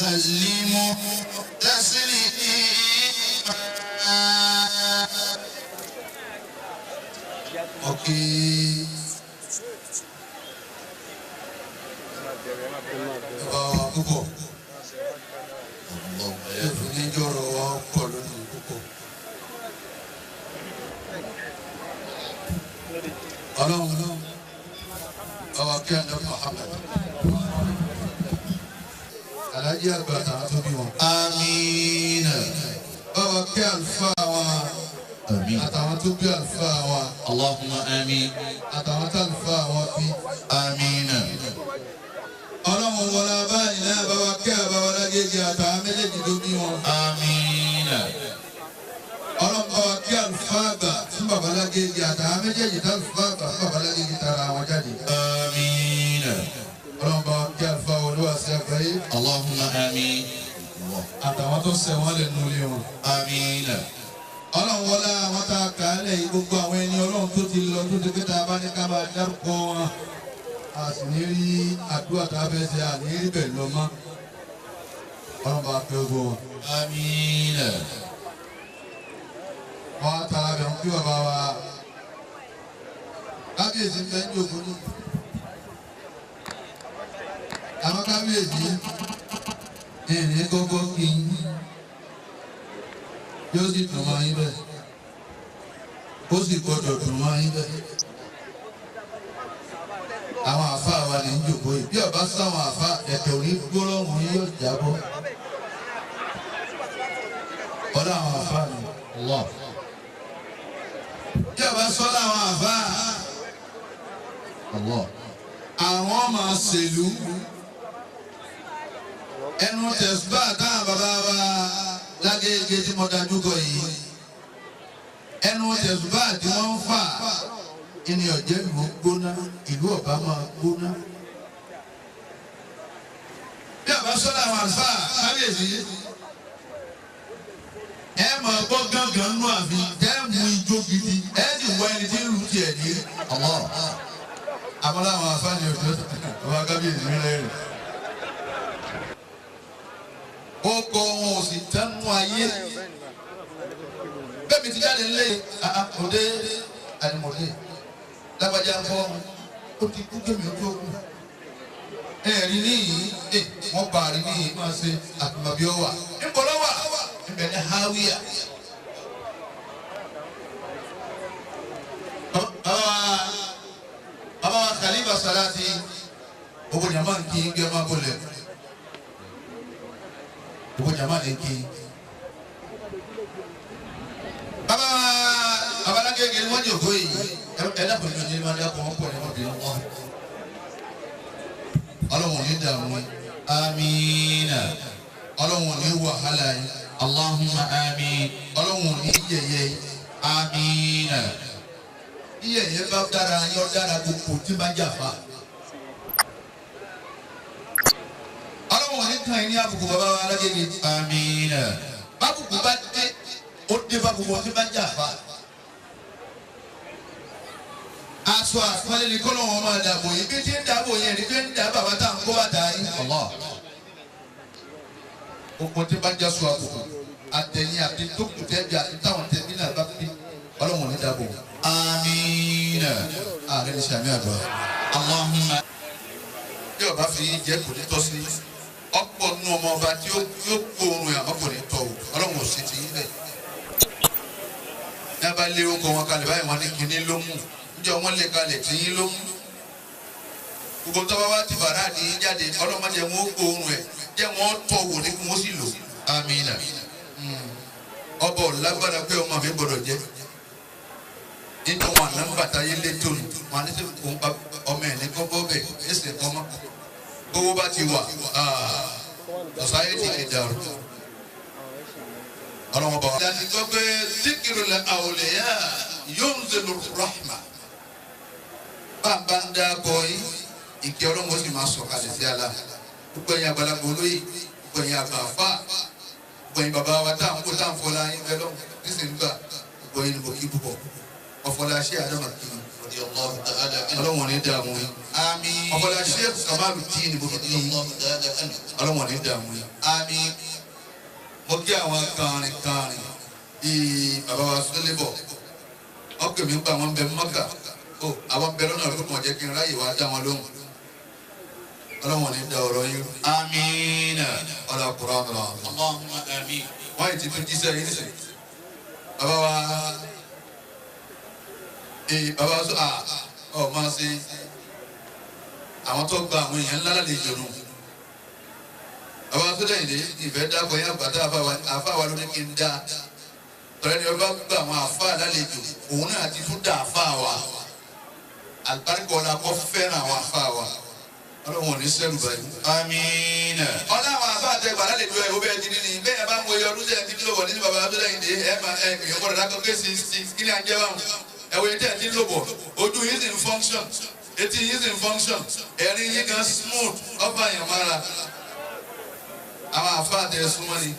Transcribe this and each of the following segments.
وسلموا تسليما. Okay. Bàbá púpọ̀. Ìfúnníjọ́rọ̀ wa pọ̀ lónìí púpọ̀. Ọlọ́run bàbá kí àná Muhammad. Àlájì àgbà àtàwọn tó bí wọn. Àmín. Bàbá kí àlùfáà wa. Àmín. Àtàwọn tó bí àlùfáà wa. Allahumma àmín. Àtàwọn tó àlùfáà wa bí. Àmín. Ọlọ́run wọlé abáyé náà bàbá kí àbáwá lágége àtàwọn méjèèjì tó bí wọn. Àmín. Ọlọ́run bàbá kí àlùfáà àgbà fún bàbá lágége àtàwọn méjèèjì tó àlùfáà àgbà fún bàbá lágége tara wọn jáde. Àmín. Ọlọ́run bàbá kí àlùfáà olúwa sí àgbáyé. Allahumma àmín. Àtàwọn tó ṣẹ̀ wọ́n lè nu ilé wọn. Àmín. Ọlọ́run wọlé àwọn tá a kà á lẹ̀ yìí gbogbo àwọn ẹni Ọlọ́run tó ti lọ tó ti pé tá a bá ní ká máa dárúkọ wọn. A sì ní rí àdúrà tá a fẹ́ ṣe à ní rí bẹ̀ lọ mọ́. Ọlọ́run bá fẹ́ gbọ́ wọn. Àmín. Wọ́n á tara bẹ̀ ń kí bàbá wa. Kábíyèsí ń bẹ ní òkú ní. Àwọn kábíyèsí ìrìn kọ́kọ́ kí n yóò sì dùn mọ́ yín bẹ́ẹ̀. Ó sì gbọ́dọ̀ dùn mọ́ yín bẹ́ẹ̀. Àwọn àfáà wa ní jòkó yìí. Bí ọba sáwọn àfáà ẹ̀tẹ̀ òní gbólóhùn yóò jábọ́. Ọlá àwọn àfáà ni. Allah. Bí ọba sọ́lá àwọn àfáà, Allah. àwọn máa ṣèlú. Ẹnu tẹ̀síbà táwọn bàbá wa lágége tí mo dájú kọ yìí. Ẹnu tẹ̀síbà tí wọ́n ń fà ìní ọ̀jẹ̀ ìlú gbóná, ìlú ọ̀bá máa gbóná. Bí ọba sọ́lá àwọn àlùfáà kábíyèsí, ẹ máa gbọ́ gángan nú àfi tẹ́ mú ijó gidi, ẹ sì wọ ẹni tí ń lu tiẹ̀ ní. Allah. Àmọ́ láwọn afáàní ọ̀dọ́ ọba kábíyèsí rẹ̀ rẹ̀. Ó kọ wọn ò sì tánú ayé. Bẹ́ẹ̀ mi ti jáde nílé òde ànimọ̀dé lágbájá ń kọ́ ó ti kú kémi ó tó kú. Ẹ rí níyì ẹ wọ́n bá rí níyì máa ṣe àtùmọ̀bí ọ wà. Ńbọ̀ lọ́wà ńbẹ̀ ní Háwíyà. Bàbá wa Khalifa Salati gbogbo jama ń kí gbé ọmọ bọ̀lẹ̀. Gbogbo jama ń kí. Bàbá wa Babalágége ni wọ́n jòkó yìí. Ẹ dákun ní ojú máa dákun wọn pọ̀ ní wọn bínú wọn. Ọlọ́run ò ní dààmú yín. Àmín. Ọlọ́run ò ní wàhálà yín. Allahumma àmín. Ọlọ́run ò ní yẹ̀yẹ́ yín. Àmín. Bí yẹ̀yẹ́ bá dára yọ dára gbogbo tí bá jà fa. Ọlọ́run ò ní kàn yín ní àbùkù bàbá wa Alágége. Àmín. Bábùkù bá dé ó dé bá gbogbo tí bá jà fa. Aṣọ àpọ́nlé ni kọ́ lọ́wọ́ máa dàbò yìí bí tí ń dàbò yẹn ni bí ń dà bàbá tá à ń kó bàtà yín. Allah. Gbogbo tí bá jásọ àbùkù àtẹ̀yìn àti tókù tẹ́bi àti táwọn tẹ̀bí náà bá fi Ọlọ́run ò ní dàbò. Àmín. Ààrẹ ní sàmì àgbà. Allahumma. Bí ọba fi yín jẹ́ kò ní tọ́ sí ọ̀pọ̀ nínú ọmọ ọba tí yóò gbóòórùn àmọ́ kò ní tọ́ o Ọlọ́run ò sì ti yín bẹ́ẹ̀. Ní a bá lé orúkọ wọn kalẹ̀ báyìí wọn ní kinní ló mú níjọ́ wọn lé kalẹ̀ tí yín ló mú. Gbogbo tó bá wá ti bàrà ní yín jáde ọlọ́mọdé wọn ó gbóòórùn ẹ̀ jẹ́ wọn tọ̀ wò ní kí wọ́n sì lò. Àmín. Ọba ò lágbára pé ọmọ mi gbọdọ̀ jẹ́. Nínú wọn àná bàtà yé létò nù wọn ní sèkò ọmọ ẹ̀ ní kọ́kọ́ bẹ̀ ẹsẹ̀ kọ́mọ́. Gbogbo bá ti wà sọsáyẹ́tì lè dàrú. Ọlọ́wọ́n bá wa. Ìlànà gbọ́ pé zikiru la awliya yunzilu rahma. Bàbá ń dá bọ̀ yìí, ìkẹ́ Ọlọ́run ó sì máa sọ̀kalẹ̀ sí ala. Gbogbo ẹ̀yin àgbàlagbà olóyè, gbogbo ẹ̀yin àgbà àfà, gbogbo ẹ̀yin bàbá wa tá à ń kó tá à ń fọlá yín bẹ́ẹ̀ lọ́wọ́ nísìnyí gbà gbogbo ẹ̀yin ni mo kí púpọ̀. Ọ̀fọlá ṣé àdàmà kí Ọlọ́wọ̀n ní dààmú yín. Àmín. Ọ̀pọ̀lọpọ̀ Sheikh Kamaluddin mo fi kí yín. Ọlọ́wọ̀n ní dààmú yín. Àmín. Mo kí àwọn kàrin kàrin bíi bàbá wa Sólébọ̀. Wọ́n pè mí ń pa àwọn bẹ Mọ́kà. Ó àwọn bẹ lọ́nà ló kàn jẹ́ kí n ráyè wá dá wọn lóhùn. Ọlọ́wọ̀n ní da ọ̀rọ̀ yín. Àmín. Ọlọ́kùnrin ọ̀rọ̀. Allahumma àmín. Wọ́n yìí ti tún jíṣẹ́ yín sìn. Bàbá wa bàbá wa sọ ọ máa ṣe àwọn tó gba àwọn èèyàn ńlá lálejò nù. Bàbá wa sọ lẹ́yìn lé ìfẹ́ dákọ̀ yín àgbàdo àfa wa ló ní kí n dá. Tọ́lá ni ọba gba àwọn àfa lálejò òun náà ti tún dá àfa wa. Àlùbáríkọ̀ ọ̀la kọ́ fẹ́ràn àwọn àfa wa. Ọlọ́run ò ní sẹ́rù báyìí. Àmín. Ọlá àwọn àfa àtẹgbà lálejò ẹ̀ ó bẹ́ẹ̀ ti ní ni bẹ́ẹ̀ bá ń wo iye ọdún sẹ́yìn tí ló bọ̀ nínú bàbá Abdullahi dé ẹ̀ máa ẹ̀ èèyàn gbọ́dọ̀ dákọ̀ pé sí kí ni à ń jẹ́ báwọn. Ẹ̀wọ̀ etí ẹ̀ ti ń lò bọ̀ ojú yìí sì ń function etí yìí sì ń function ẹ̀rín yìí gan smooth ọ̀fà yẹn mára. Àwọn àfa àtẹ súnmọ́ ni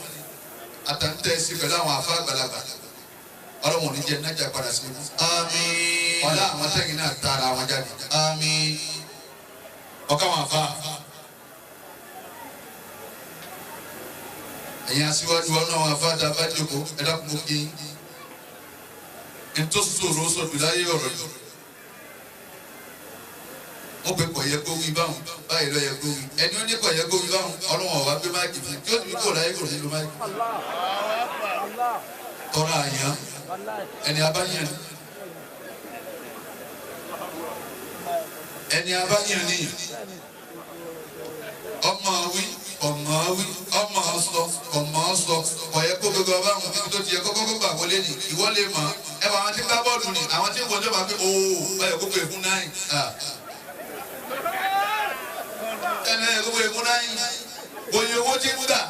àtàntẹ̀ sí pẹ̀lú àwọn àfa àgbàlagbà. Ọlọ́run ò ní jẹ́ nájà padà sí ibú. Àmín. Ọlá àwọn sẹ́yìn náà tara àwọn jáde. Àmín. Ọkọ àwọn àfa ẹ̀yin aṣíwájú ọ̀nà àwọn àfa tá a bá jókòó ẹ dákun mo kí n tó sòrò sọdù láyé ọ̀rọ̀ yìí wọ́n pe kò yẹ kó wí báwọn báyìí ló yẹ kó wí ẹni ó ní kò yẹ kó wí báwọn ọlọ́wọ́n ọ̀wá gbé máàkì fún tí ó sì fi kó láyé kò nílò máàkì tọ́ra àyàn ẹni abáyàn ni ẹni abáyàn ni ọmọ wí ọmọ wí ọmọ sọ ọmọ sọ ọyẹ kó gbogbo ọba àwọn ibi tó ti yẹ kókó gbà wọlé ni ìwọ lè mọ ẹ wọ àwọn tí ń gbá bọ́ọ̀lù ni àwọn tí ń wọlé wà pé ooo ọyẹ kó gbé fún náà ẹnẹ ẹ kó gbé fún náà wòye owó tí ń gbà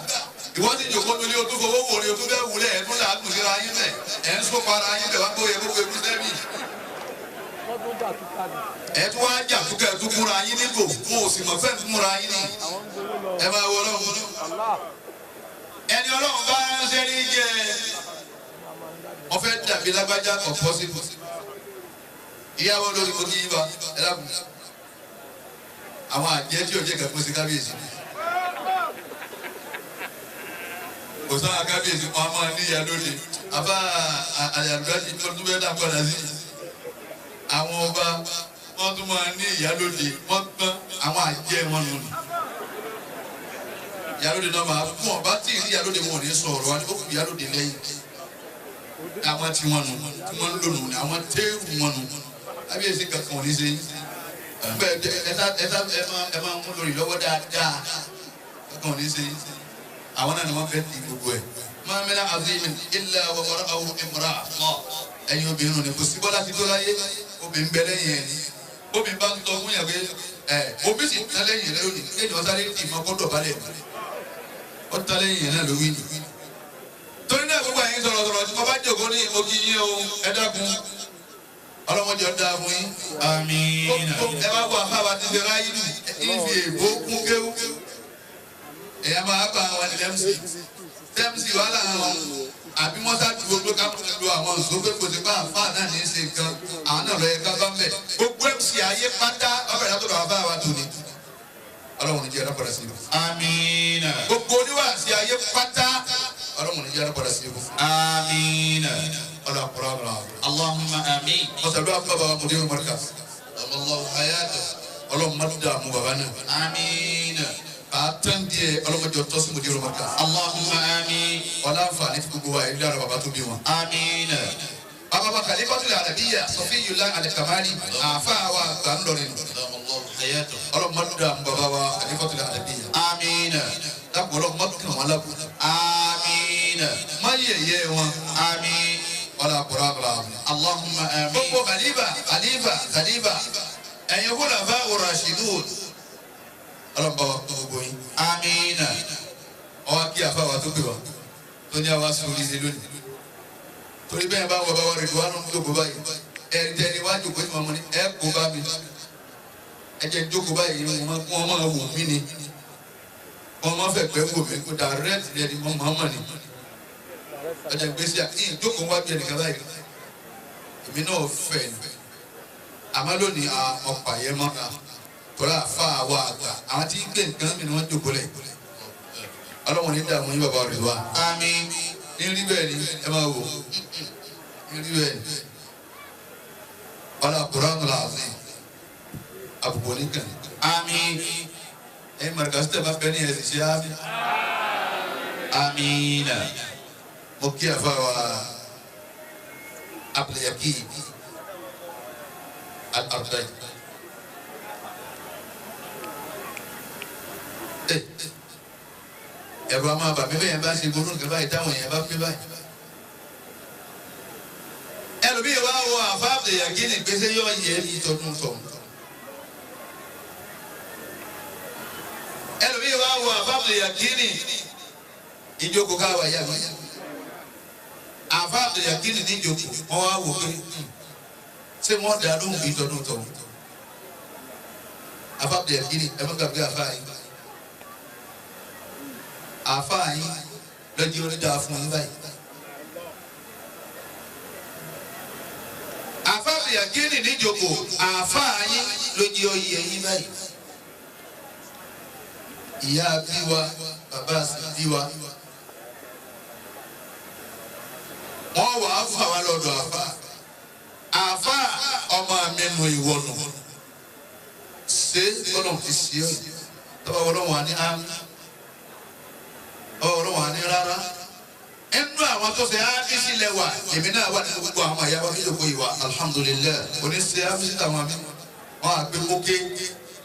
ìwọ ti jòkó nílé o tún fowó wò ni o tún bẹ́ẹ̀ wúlẹ̀ ẹ̀ tún làágùn síra yín bẹ̀ ẹ̀ ń sọ́kọ ara yín bẹ̀ wá pé oyè kó gbé fún sẹ́mi ẹ tún wá jà fún kẹ́ ẹ tún múra yín nígò wọn ò sì mọ̀ fẹ́ tún múra yín ní ẹ máa wọ ọlọ́run ẹni ọlọ́run bá ránṣẹ́ ní jẹ wọ́n fẹ́ dàbí lágbájá ọ̀pọ̀ sí ìyàwó lórí mo kí yín bá ẹ dákun àwọn àjẹ́ tí ò jẹ́ kẹ́kọ̀ọ́ sí kábíyèsí kò sáà kábíyèsí wọn a máa níyà lóde àbá àyàgbá ti tó tún bẹ́ẹ̀ dà padà sí àwọn ọba wọ́n tún máa ní ìyálóde wọ́n gbọ́n àwọn àjẹ́ wọn nù ìyálóde náà máa fún ọba tí ìrí ìyálóde wọn ò ní sọ̀rọ̀ wọn ó kù ìyálóde lẹ́yìn àwọn tí wọn nù tí wọn ń lò nù àwọn téèrù wọn nù kábíyèsí kankan ò ní ṣe bẹ́ẹ̀ ẹ máa mú lórí lọ́wọ́ dáadáa kankan ò ní ṣe àwọn náà ni wọ́n fẹ́ ti gbogbo ẹ̀ máa mẹ́lá azimin illa wa wara'ahu imra ẹ̀yin obìnrin ní kò sí bọ́lá ti tó láyé obìnrin bẹ lẹ́yìn ẹ̀ ní obìnrin bá ń tọ́ fún yàgbé ẹ̀ obì sì tán lẹ́yìn rẹ lónìí kéèyàn ọ̀sáré tì mọ́ kó dọ̀bálẹ̀ ó tán lẹ́yìn ẹ̀ náà ló wí ni. torí náà gbogbo ẹ̀yin sọ̀rọ̀sọ̀rọ̀ tí mo bá jòkó ní mo kí yín o ẹ dákun ọlọ́mọdé ọ̀dà fún yín. Àmín. ẹ bá wọ àfáwà ti ṣe ráyé nù ìfi èbó kún kéwú ẹ̀yà máa bá àwọn ẹ̀lẹ́mùsì tẹ́mùsì wàhálà àwọn àbí wọ́n sá ju gbogbo ká lu àwọn òṣogbo kò sí bá àfa náà ní í ṣe nǹkan àwọn náà lọ yẹ ká bá ń bẹ̀ gbogbo mc ayé pátá ọbẹ̀ látọ̀ bàbá bá wa tò ní ọlọ́run ní jẹ́ ẹ̀rọ padà sí ibò. Àmín. gbogbo oníwàásí ayé pátá ọlọ́run ní jẹ́ ẹ̀rọ padà sí ibò. Àmín. ọlọ́run àkùrọ̀ àmàlà. Allahumma àmín. ọ̀sàdúrà fún bàbá wa mùdírù markaz ọlọ́run má dààmú bàbá náà. Àmín. àtàn díẹ̀ ọlọ́mọdé ọtọ́ sí mùdírù markaz. Allahumma àmín. ọlá àǹfààní tí gbogbo wa ìlú àrà bàbá tó bí wọn. Àmín. Bàbá wa Khalifatul Arabiyya Safiyullah Al-Kamali àfa wa gbà ń lọrin nù. Ọlọ́mọdé dààmú bàbá wa Khalifatul Arabiyya. Àmín. Dàpọ̀ ọlọ́mọdé kàn wọ́n lábọ̀. Àmín. Má yẹ̀yẹ́ wọn. Àmín. Ọlá àkùrọ̀ àmàlà. Allahumma àmín. Gbogbo Khalifa Khalifa Khalifa ẹ̀yin khulafa ar-rashidun. Ọlọ́mọba wa kún gbogbo yín. Àmín. Ọwọ́ kí àfa wa tó pè wá tó ní àwa sùn orí ṣe lónìí. Torí bẹ́ẹ̀ bá wọ bá wà rèé wà ló ń jókòó báyìí. Ẹ̀rí tẹ́ni wá jókòó tí wọ́n mọ ní ẹ̀ kó bá mi. Ẹ jẹ́ jókòó báyìí wọ́n máa wò mí ni. Wọ́n máa fẹ́ pẹ́ wò mí kó dàrẹ́tì rẹ̀ ni wọ́n máa mọ̀ ni. Ọjà gbèsè àti ìjókòó wá bí ẹnìkan báyìí. Èmi náà fẹ́ ni. Àmọ́ lónìí ọ̀pá yẹn mọ́ra tọ́lá àfa àwa àgbà àwọn tí ń gbé nǹkan mi ni wọ́n jókòó lẹ̀. Ọlọ́run ní dààmú yín bàbá rẹ̀ wá. Àmín. Ní rí bẹ́ẹ̀ ni ẹ máa wò. Ní rí bẹ́ẹ̀ ni. Ọlá Kùránù làásì. Àbùkù oníkàn. Àmín. Ẹ̀yin màrìkàsí tẹ̀ bá fẹ́ ní ẹ̀sìn ṣe á. Àmín. Mo kí àfa wa Abdul-Yaqeen Al-Ardai. Ẹ̀rọ a máa bà mí bẹ́ẹ̀ yẹn bá ṣe gbóná nǹkan báyìí táwọn èèyàn bá pé báyìí. Ẹlòmíì wá wo àfa Abdul-Yaqeen gbèsè yọ yẹ ní tọdún tọ̀hún. Ẹlòmíì wá wo àfa Abdul-Yaqeen ìjókòó káwa yá mi. Àfa Abdul-Yaqeen ní ìjókòó wọn wá wò pé ṣé wọn dà lóhùn bí tọdún tọ̀hún. Àfa Abdul-Yaqeen ẹ má gbàgbé àfa yìí. Àfa yín lọ́jọ́ orí dáa fún yín báyìí. Àfa Abdul-Yaqeen níjókòó àfa yín lọ́jọ́ oyè yín báyìí. Ìyá bí wa bàbá sì bí wa. Wọ́n wàá fà wá lọ́dọ̀ àfa. Àfa ọmọ mi nù ìwọ nù. Ṣé Ọlọ́run ti ṣe ọ́ yìí? Tọ́ba Ọlọ́run wà ní ámì. Ọ̀rọ̀ wà ní rárá. Ẹnu àwọn tó ṣe áfíìsì lẹ́wà èmi náà wà nínú gbogbo àwọn àyàwó ìjókòó ìwà alhamdulilayi oníṣẹ́ áfíìsì táwọn àmì wọn àgbé mókè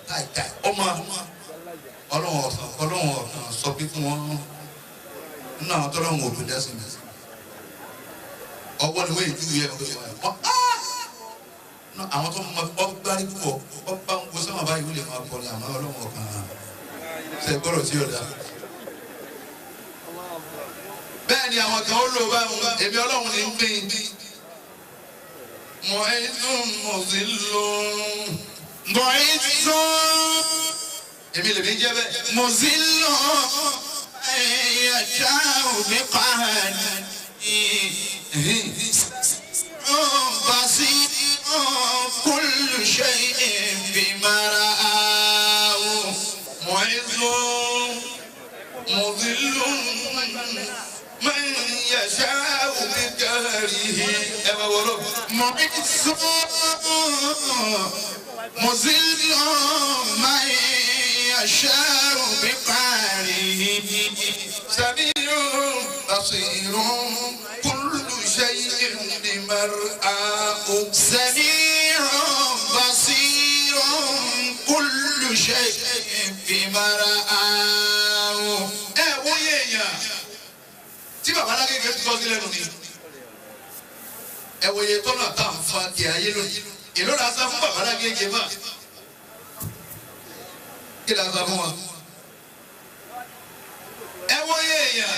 táìtáì ọmọ ọlọ́wọ̀n ọ̀sán ọlọ́wọ̀n ọ̀sán sọ pé fún wọn nínú àwọn tọ́lọ́wọ̀n òdò dẹ́sìn mi. Ọwọ́ ni wọ́n èjú yẹ wọ́n àwọn tó mọ ọgbárí púpọ̀ ọba ń wo sọ́mọ báyìí wọ́n lè máa kọrin àmọ́ ọlọ́wọ̀n ọ̀kan ṣe gbọ́dọ̀ tí yóò dá. Bẹ́ẹ̀ ni àwọn kan ó lò báwọn èmi ọlọ́run ní gbìn. Mọ̀ ẹ́ tún mọ̀ sí lò. Mọ̀ ẹ́ tún. Èmi lèmi jẹ́ bẹ́ẹ̀. Mọ̀ sí lò. Ẹ̀yà ṣá òbí pa ní. Bàṣí kullu shay'in bima ra'ahu. Mọ̀ ẹ́ tún mọ̀ sí lò. Man yasha'u bi qahrihi. Ẹ máa wọ lọ. Mu'izzu muzillu man yasha'u bi qahrihi. Sami'un basirun kullu shay'in bimar'ahu. Sami'un basirun kullu shay'in bimar'ahu. Ẹ wo yé èèyàn tí baba alágége tó tọ́sí lẹ́nu ni ẹ wòye tọ́nà tá à ń fa kí ayé lónìí èló la sá fún baba alágége mà kí la sá fún wa. Ẹ wòye èèyàn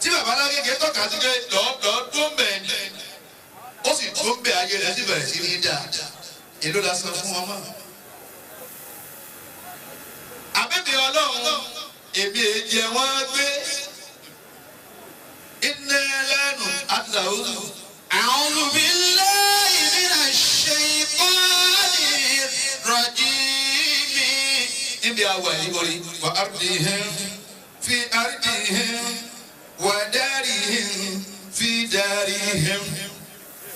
tí baba alágége tọ́ka sí pé lọ́ọ́ tó ń bẹ̀ ni ó sì tó ń bẹ̀ ayé rẹ̀ sì bẹ̀rẹ̀ sí ní dáa èló la sá fún wa mọ́. Àbẹ̀bẹ̀ ọlọ́run èmi èjì wọn gbé. Inna lanu àtàwùzù. A'udhu billahi minash shaytanir rajim. Níbi àwà yìí orí wà ardihim fi ardihim wà darihim fi darihim.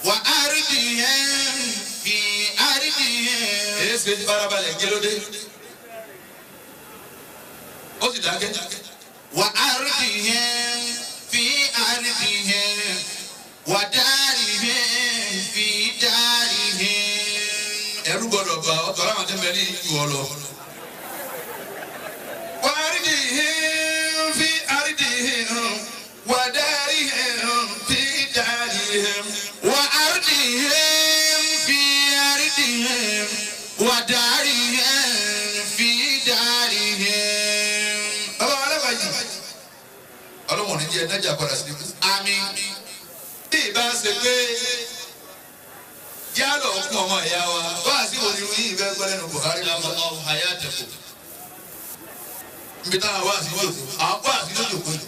Wà ardihim fi ardihim. Èyí ṣe farabalẹ̀ kí ló dé? Ó sì dákẹ́. Wà ardihim fi ardihim wà darihim fi darihim. Ẹ̀rù gbọ́dọ̀ bá ọ tọ́lá àwọn tí ń bẹ ní ìlú ọ lọ. Wà ardihim fi ardihim wà darihim fi darihim. Wà ardihim fi ardihim wà darihim fi darihim. Bàbá wa alábàájì ọlọ́wọ̀n ní jẹ́ ẹ̀dájà padà sí ikú. Àmín. Bí ìbá ṣe pé yálò ọkùn ọmọ ìyá wa wá sí onírú yìí bẹ́ẹ̀ gbọ́ lẹ́nu Buhari níbi táwọn wá sí lójòkó àwọn wá sí lójòkó yìí.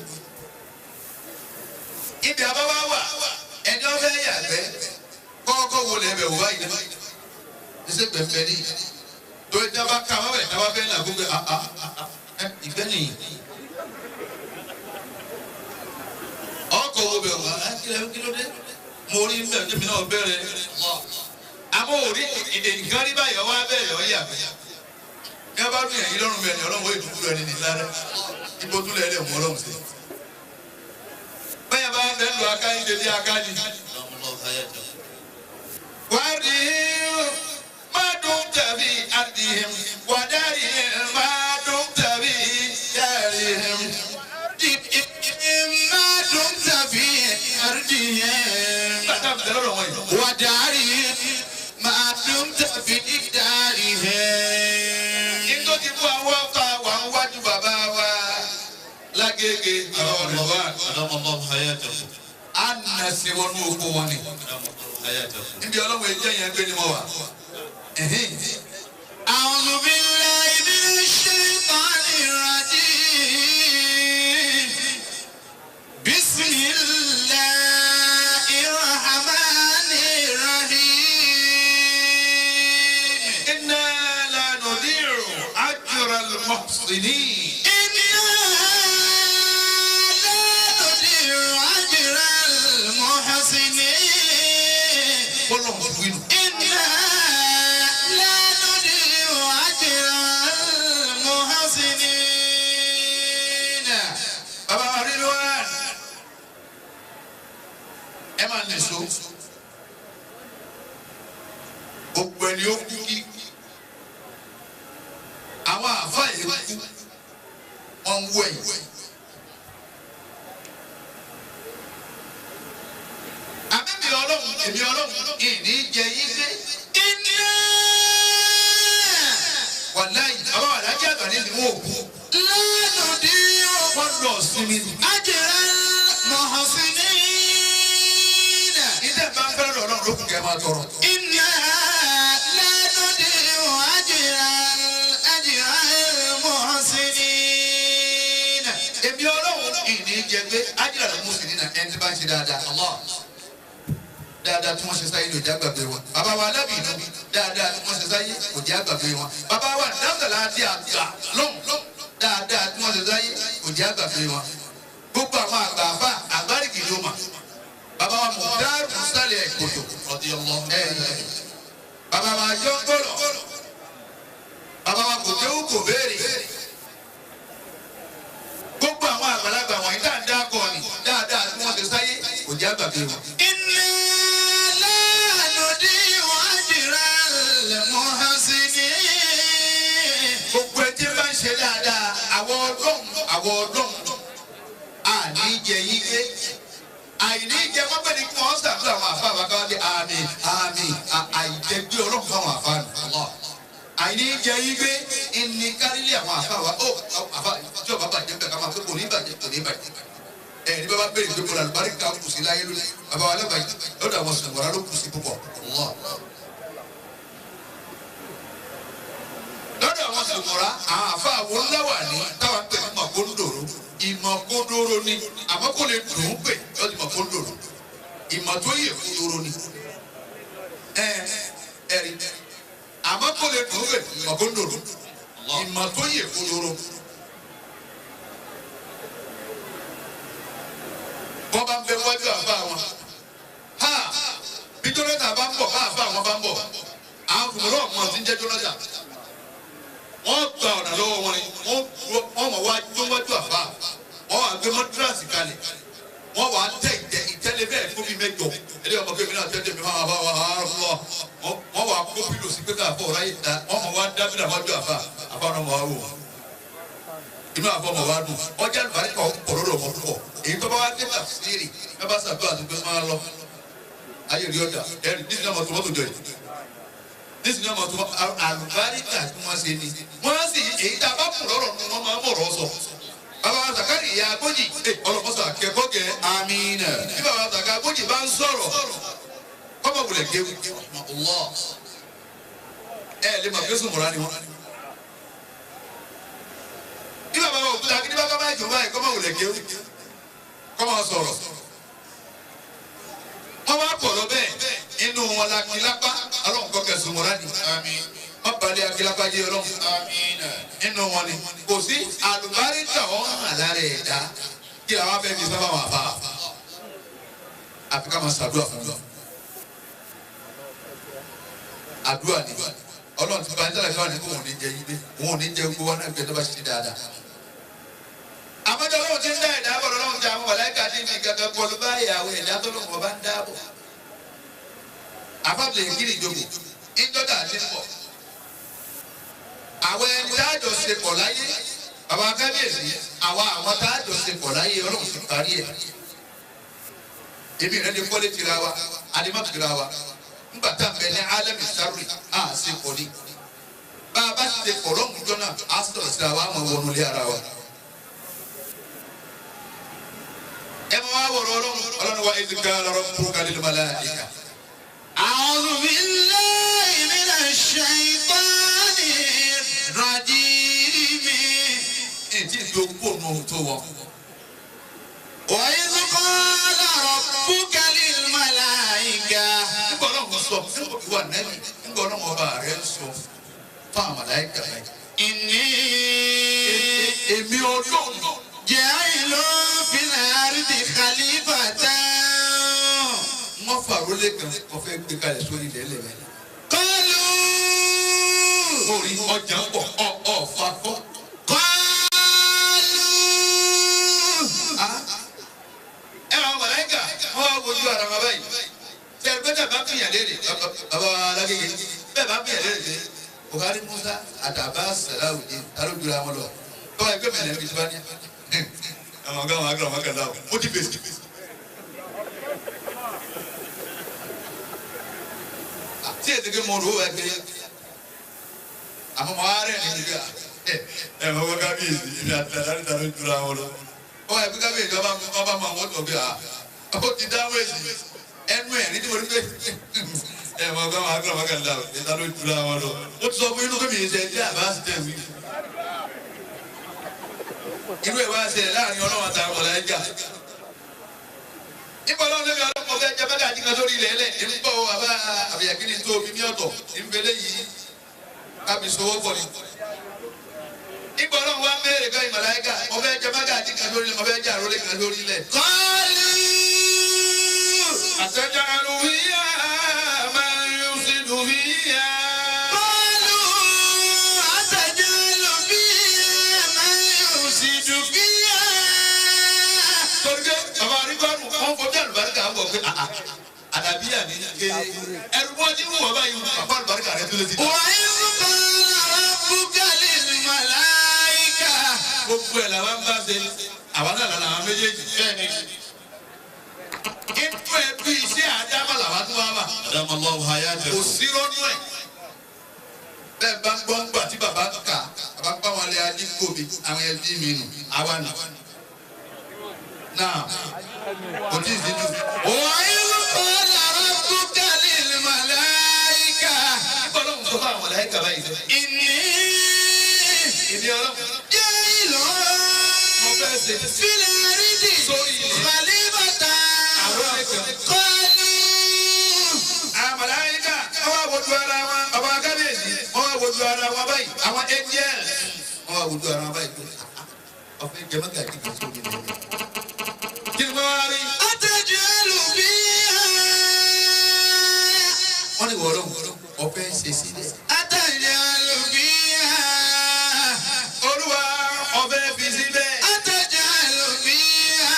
Ibi àbáwá wà ẹni ọ̀fẹ́ yàgbẹ́ Kọ́kọ́ wo lẹ̀ bẹ̀ wò báyìí náà. Ẹsẹ̀ gbẹ̀fẹ̀ ni. Torí tí a bá ká a bá bẹ̀ tí a bá fẹ́ là gbogbo ìgbẹ́ nìyí. Ọkọ̀ wo bẹ̀ wá kí ló dé? Mo rí mbẹ̀ jẹ́mi náà bẹ̀rẹ̀. Àmọ́ òrí nǹkan rí báyọ̀ wá bẹ̀rẹ̀ ọ̀ yà bẹ̀. Ní a bá dùn yẹn lọ́rùn bẹ̀ ni ọlọ́run ó ìdúgbò rẹ̀ ní lára. Ibo tún lẹ̀ lẹ̀ mú ọlọ́run sí. Bẹ́ẹ̀ bá ń bẹ́ẹ̀ lu akáyí lè bí akáyí. Wádìí má dùn tàbí àdìhìm wàdárì má dùn tàbí dárìhìm. Má dùn tàbí àdìhìm. Bàtà mi tẹ́lẹ̀ lọ́wọ́ yìí. Wàdárìhìm má dùn tàbí dárìhìm. Nítorí fún àwọn ọkọ̀ àwọn wájú bàbá wa lágége àwọn ọ̀rẹ́ wa. A nà sí wọnú oko wọn ni. Níbi ọlọ́run ẹjẹ́ yẹn gbé ni mo wà. A'udhu billahi minash shaitanir rajim. Bismillahir rahmanir rahim. Inna la nudi'u ajral muhsinin. Inna la nudi'u ajral muhsinin. Bọ́lọ̀ ń wí nù. Inna la nudi'u ajral muhsinin. Bàbá wa rí ló wá. Ẹ máa lè so. Gbogbo ẹni ó kú kí. Àwọn àáfàá yìí kú. Wọ́n ń wọ ẹ̀yìn. Àbẹ̀mí ọlọ́run, èmi ọlọ́run, ìní jẹ yín gbé. Inna Wàláyì, bàbá wa lájẹ́ àgbà ní ìwọ̀n òkú. la nudi'u Wọ́n lọ sinmi ni. ajral muhsinin. Ilé bá ń fẹ́ràn ọlọ́run ló kù kẹ́ máa tọrọ. Inna la nudi'u ajral muhsinin. Èmi ọlọ́run ìní jẹ pé ájìlá ló mú sí nínú ẹni tí bá ń ṣe dáadáa. Dáadáa tí wọ́n ṣe sáyé ní òjá gbàgbé wọn. Bàbá wa alábìínú dáadáa tí wọ́n ṣe sáyé òjá gbàgbé wọn. Bàbá wa dáńtàlá àti àgbà lọ́hùn dáadáa tí wọ́n ṣe sáyé òjá gbàgbé wọn. Gbogbo àwọn àgbà àfà àgbáríkì ló mà. Bàbá wa Mùtáàrù sálẹ̀ kòtò. Bàbá wa Jọ́ngọ̀lọ̀. Bàbá wa kò kéwú kò béèrè. Gbogbo àwọn àgbàlagbà wọ̀nyí dáadáa kọ́ ni dáadáa tí wọ́n ṣe sáyé òjá gbàgbé wọn. Inna la nudi'u ajral muhsinin. Gbogbo ẹtí bá ń ṣe dáadáa àwọn ọlọ́run àní jẹ yín gbé àìní jẹ mọ́pẹ́ ni kí wọ́n ṣàdúrà àwọn àfa àbáká wá dé àmì àmì àìjẹgbé ọlọ́run fáwọn àfa nù. Àìní jẹ yín gbé ẹni kárílé àwọn àfa wa ó àfa tí ọba bàjẹ́ bẹ́ẹ̀ ká máa pé kò ní bàjẹ́ kò ní bàjẹ́. Ẹ ní bàbá bèrè pé kò lálùbáríkà kù sí láyé lónìí bàbá wa lẹ́bàá lọ́dọ̀ àwọn sọ̀rọ̀ ló kù sí púpọ̀. Lọ́dọ̀ àwọn sọ̀rọ̀ àwọn àfa àwọn ńláwà ní táwa pè ní mọ̀kóńdòrò ìmọ̀kóńdòrò ni àmọ́ kò lè dùn ún pè lọ́dọ̀ ìmọ̀kóńdòrò ìmọ̀ tó yẹ kóńdòrò ni ẹ ẹ̀rí àmọ́ kò lè dùn ún pè ìmọ̀kóńdòrò ìmọ̀ tó yẹ kóńdòrò. Bọ́ bá ń bẹ wájú àfa wọn ha bí Jonathan bá ń bọ̀ bá àfa wọn bá ń bọ̀ àwọn kùmùrọ̀ ọ̀mọ̀ tí ń jẹ́ Jonathan wọ́n gba ọ̀nà lọ́wọ́ wọn ni wọ́n mọ̀ wá jó wájú àfa wọ́n wá gbé mọ́dúrásì kalẹ̀ wọ́n wá tẹ ìtẹ́lẹ̀ bẹ́ẹ̀ fún mi mẹ́jọ ẹlẹ́yìn ọmọ kémi náà tẹ́tẹ́ mi máa bá wa lọ wọ́n wá kó pílò sí pé ká fọ́ ọ̀rá yìí ta wọ́n mọ̀ wá dábìlà wájú àfa àfa náà mọ̀ wá wò wọ́n inú àfọ mọ̀ wá dùn ọjà àlùbáríkà pọ̀ lọ́dọ̀ ọmọ púpọ̀ èyí tó bá wá dé tàfsírì ẹ bá sàdúrà tó gbé máa lọ ayé rí ọjà ẹ̀rí nísìnyí ọmọ tòmọ́tò jọ yìí nísìnyí ọmọ tó àlùbáríkà tí wọ́n ṣe ni wọ́n sì èyí tá a bá kù lọ́rọ̀ nu wọ́n máa ń mọ̀rọ̀ sọ. Bàbá wa Zakari ìyá agbójì ọlọ́mọsọ akẹ́kọ̀ọ́ gẹ̀ Amina. bí bàbá wa Zakari agbójì bá ń sọ̀rọ̀ kọ́mọ wulẹ̀ géwu ẹ lè mọ̀ fésùn mọ̀ra ni wọ́n. Bí bàbá wa òkúta kí ní bàbá bá jù báyìí kọ́mọ wulẹ̀ géwu kọ́mọ sọ̀rọ̀ wọ́n wá pọ̀ lọ bẹ́ẹ̀. Inú wọn la kílápá ọlọ́run kọ́ kẹsùn wọn láti. Wọ́n balẹ̀ akílápá jẹ́ ọlọ́run. Inú wọn ni kò sí àlùbáríkà ọ̀hún àlárẹ̀ ẹ̀dá kí làwọn afẹ́ fi sábà wà fà. Àfi ká máa ṣàdúrà fún wọn. Àdúrà ni ọlọ́run ti bá ń tẹ̀lé káwọn ní kó òun ní jẹ yí dé òun ò ní jẹ gbogbo wọn náà gbé tó bá ṣe dáadáa. Àmọ́jọ́ ọlọ́run ti ń dá ẹ̀dá bọ̀ lọ́run ti àwọn màláíkà ti fi kankan kọlu báyìí àwọn ẹ̀dá tó lóun ọba ń dáàbò. Àfàbìlẹ̀ ìkírì ìjókòó ìjọba àti pọ̀. Àwọn ẹni táàjọ ṣe pọ̀ láyé bàbá kábíyèsí àwa àwọn táàjọ ṣe pọ̀ láyé ọlọ́run ti parí ẹ̀. Èmi rẹ̀ ni kọ́lé tira wa, àdìmọ́ tira wa. Ńgbà tá à ń bẹ ní alẹ́mì sáré à ṣe pọ̀ ní. Bá a bá ṣe pọ̀ lọ́hùn jọ náà, á sọ̀rọ̀ síra wa, á mọ̀ wọnú ilé ara wa. Ẹ máa wá wọ̀rọ̀ ọlọ́run ọlọ́run wa idh qala rabbuka lil malaika. A'udhu billahi minash shaitani rajim. Ètí ìlú kò nù ohun tó wọ. Wa idh qala rabbuka lil malaika. Nígbà ọlọ́run sọ nígbà ìwà nẹ́bí nígbà ọlọ́run ọba rẹ̀ ń sọ fún àwọn màláíkà báyìí. Inni Èmi ọlọ́run. ja'ilun fil ardi khalifatan. Wọ́n fàrólé kan wọ́n fẹ́ gbé kalẹ̀ sórí ilẹ̀ ẹlẹ́mẹ̀. Qalu. Orí ọjà ń pọ̀ ọ̀ ọ̀ fa kọ́. Qalu. Ẹ máa màláíkà wọ́n wá wojú ara wọn báyìí. Ṣé ẹgbẹ́ tẹ̀ bá fìyàn léèrè bàbá alágége bẹ́ẹ̀ bá fìyàn léèrè pé Buhari Musa àtàbá Sàláwùdí ta ló jura wọn lọ. Tọ́wọ́ ẹgbẹ́ mi lẹ́nu ìtura ní. Àwọn ọ̀gá àwọn akọ̀rọ̀ mọ́kànlá o, mo ti fèsì. Tí ètò kí mo rò ó ẹgbẹ́ àmọ́ mo á rẹ̀ nínú ìgbà ẹ̀ mọ̀ wọ́n kábíyèsí ibi àtàlárí ta ló jura wọn lọ. Ó wà ẹgbẹ́ kábíyèsí ọba ọba mọ àwọn ọ̀dọ́ bí i ó ti dáhùn èsì ẹnu ẹ̀ ní tí mo rí pé ẹ̀ mọ̀ ọ̀gá àwọn akọ̀rọ̀ mọ́kànlá o, ta ló jura wọn lọ. Mo ti sọ fún inú pé mi ì ṣe ẹjẹ́ àbá sí tẹ̀ wí. Irú ẹ̀ wá ṣẹlẹ̀ láàrin ọlọ́run àtàwọn màláíkà. Nígbà ọlọ́run lẹ́bi ọlọ́run ọ̀fẹ́ jẹ bẹ́ẹ̀ àti kan sórí ilẹ̀ ẹlẹ̀ ń bọ̀ àbá àbíyàkíní tó omi ní ọ̀tọ̀ ìfẹ́lẹ́ yìí kábi sowó pọ̀ ni. Nígbà ọlọ́run wá mẹ́rẹ̀ kan màláíkà ọ̀fẹ́ jẹ bẹ́ẹ̀ àti kan sórí ilẹ̀ ọ̀fẹ́ jẹ àrólé kan sórí ilẹ̀. Qalu. Ataj'alu fiha man yufsidu fiha. Qalu ataj'alu fiha man yufsidu fiha. Torí pé bàbá arígbánu wọn fojú àlùbáríkà wọ̀ pé àdàbíyà ní ké ẹrù wọn ti wù wọ́n báyìí bàbá àlùbáríkà rẹ tó lè ti dà. Wa idh qala rabbuka lil malaika. Gbogbo ẹ̀ làwọn bá ṣe àwa náà làwọn àwọn méjèèjì. Inú ẹ bí iṣẹ́ àdámà làwọn tó wá wà. Adamallahu hayatakum. Kò sí rọ́nú ẹ̀. Bẹ́ẹ̀ bá ń gbọ́ ń gbà tí bàbá ń kà bàbá ń bá wọn lé adé kòbí àwọn ẹbí mi nù àwa nù. Náà kò tí ì sí jù. Wa idh qala rabbuka lil malaika. Nígbà ọlọ́run sọ fún àwọn màláíkà báyìí sẹ́. Inni Èmi ọlọ́run ja'ilun mo fẹ́ ṣe fil ardi sórí ilẹ̀. khalifatan. Àrólé kan. Qalu. Àwọn màláíkà wọ́n wá wojú ara wọn bàbá kábíyèsí wọ́n wá wojú ara wọn báyìí àwọn angels wọ́n wá wojú ara wọn báyìí pé ọ̀fẹ́ jẹ́mọ́gà kí n sórí ilẹ̀. Kí ni wọ́n wá rí? Ataj'alu fiha. Wọ́n ní wọ́n lọ́wọ́ ọ̀fẹ́ ṣe sílẹ̀. Ataj'alu fiha. Olúwa ọ̀fẹ́ fi síbẹ̀. Ataj'alu fiha.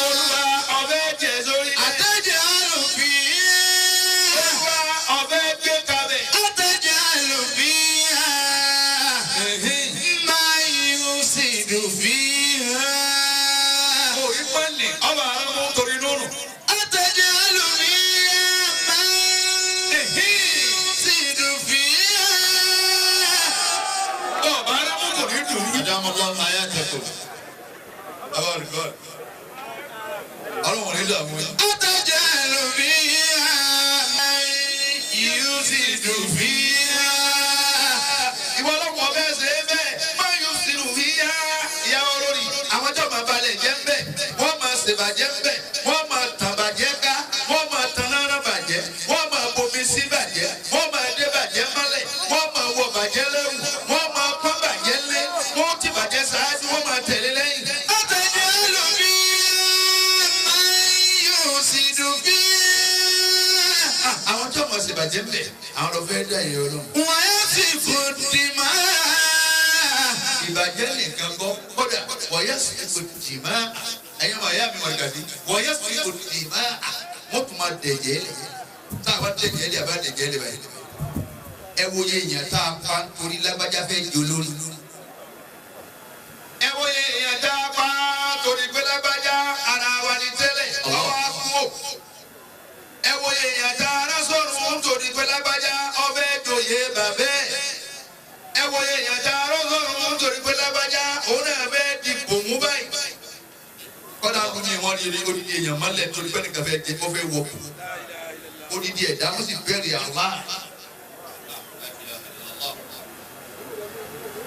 Olúwa ọ̀fẹ́ jẹ sórí ilẹ̀. Ataj'alu fiha. Olúwa ọ̀fẹ́ gbé kalẹ̀. Ataj'alu fiha. Man yufsidu fiha. Orí pẹ́ẹ́lì ọba àrùn torí lónù. Ataj'alu fiha man yufsidu fiha. Ọba àrùn kò ní dùn. Adamallahu hayatakum. Bàbá rẹ̀ gọ́ọ̀dù. Ọlọ́run ò ní dààmú yín. Ataj'alu fiha man yufsidu fiha. Ìwọ ọlọ́run ọbẹ̀ ṣe é bẹ́ẹ̀ máa yóò sinú fíyà ìyàwó lórí àwọn tó máa balẹ̀ jẹ́ ń bẹ̀ wọ́n máa ṣèbàjẹ́ ń bẹ̀ wọ́n máa tàn bàjẹ́ ká wọ́n máa tan náírà bàjẹ́ wọ́n máa. ṣèbàjẹ́ ń bẹ̀ àwọn lọ fẹ́ dá ìyẹn ọlọ́run. ويسفك الدماء Ìbàjẹ́ nìkan kọ́ kódà wọ́yẹ́ sì kò dì má ẹ̀yin ọmọ ìyá mi wọ̀ gàdí wọ́yẹ́ sì kò dì má wọ́n tún máa dẹ̀jẹ̀ lẹ̀ tá a bá dẹ̀jẹ̀ lẹ̀ a bá dẹ̀jẹ̀ lẹ̀ báyìí. Ẹ wo ye èèyàn tá a pa torí lágbájá fẹ́ jẹ olórí. Ẹ wo ye èèyàn tá a pa torí pé lágbájá ara wa ni tẹ́lẹ̀ ọwọ́ á kú ò. Ẹ wo ye èèyàn tá a rán sọ̀rùn torí pé lágbájá ọbẹ̀ joyè bàbẹ́. Ẹ wo ye èèyàn tá a rán sọ̀rùn torí pé lágbájá òun náà fẹ́ di bòmú báyìí. Kọ́dà kú ni wọ́n rí odidi èèyàn mọ́lẹ̀ torí pé nìkan fẹ́ jẹ kó fẹ́ wọ̀kù. Odidi ẹ̀dá wọ́n sì bẹ̀rẹ̀ àlá.